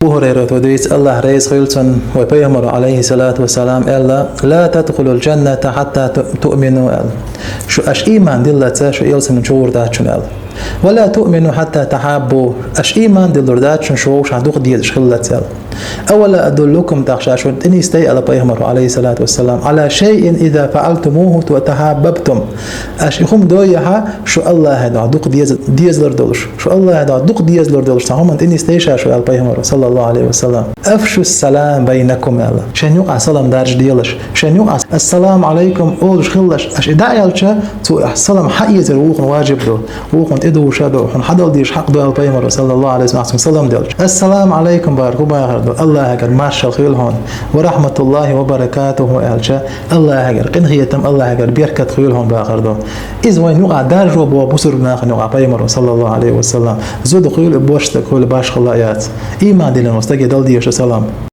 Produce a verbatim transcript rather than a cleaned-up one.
Абу Хурайрата дийцад, Аллахь реза хуьлда цунна, вай Пайхамара, Ӏалайхи ссалату вассалам, аьлла: «لا تدخلوا الجنة حتى تؤمنوا», аьлла. Шу аш ийман диллалца шу элчанна чугӀур дац шуна, аьлла. «ولا تؤمنوا حتى تحابوا», аш ийман диллур дац шуна шу вовшашка дукха дезаш хиллалца, аьлла. «أولا أدلكم», тӀаккха ша шуна тӀанийсдай, аьлла Пайхамара, Ӏалайхи ссалату вассалам, «على شيء إذا فعلتموه تحاببتم». Аш и хӀума дой яхь, шу Аллахьа духьа дукха деза-, дезалур долуш, шу Аллахьа духьа дукха дезалур долуш цхьа хӀуманна тӀанийсдай ша шу, аьлла Пайхамара, саллаллаху Ӏалайхи ва саллам. «أفشوا السلام بينكم», аьлла. Шайн юкъахь салам даржаделаш, шайн юкъахь «Ассаламу Ӏалайкум» олуш хилалаш. Аш и дӀаэлча, цо салам хьаэцар вукхунна важиб ду, вукхунна тӀедугӀуш а ду, хьуна хьадала дезаш хьакъ ду, аьлла Пайхамара, саллаллаху Ӏалайхи ва саллам, салам делча. «Ассаламу Ӏалайкум» бохург хӀун бахар ду? Аллахьагара маршалла хуьлда хьуна, «ва рахьматуллахӀи ва баракатухӀу» аьлча, Аллахьагара къинхетам, Аллахьагара беркат хуьлда хьуна бахар ду. Иза вайна юкъахь даржо боху бусург нахана юкъахь Пайхамара, саллаллаху Ӏалайхи ва саллам. Зуда хуьлда, божа стаг хуьлда, башхалла а яц. Ийман диллина волу стаге дала дезаш салам.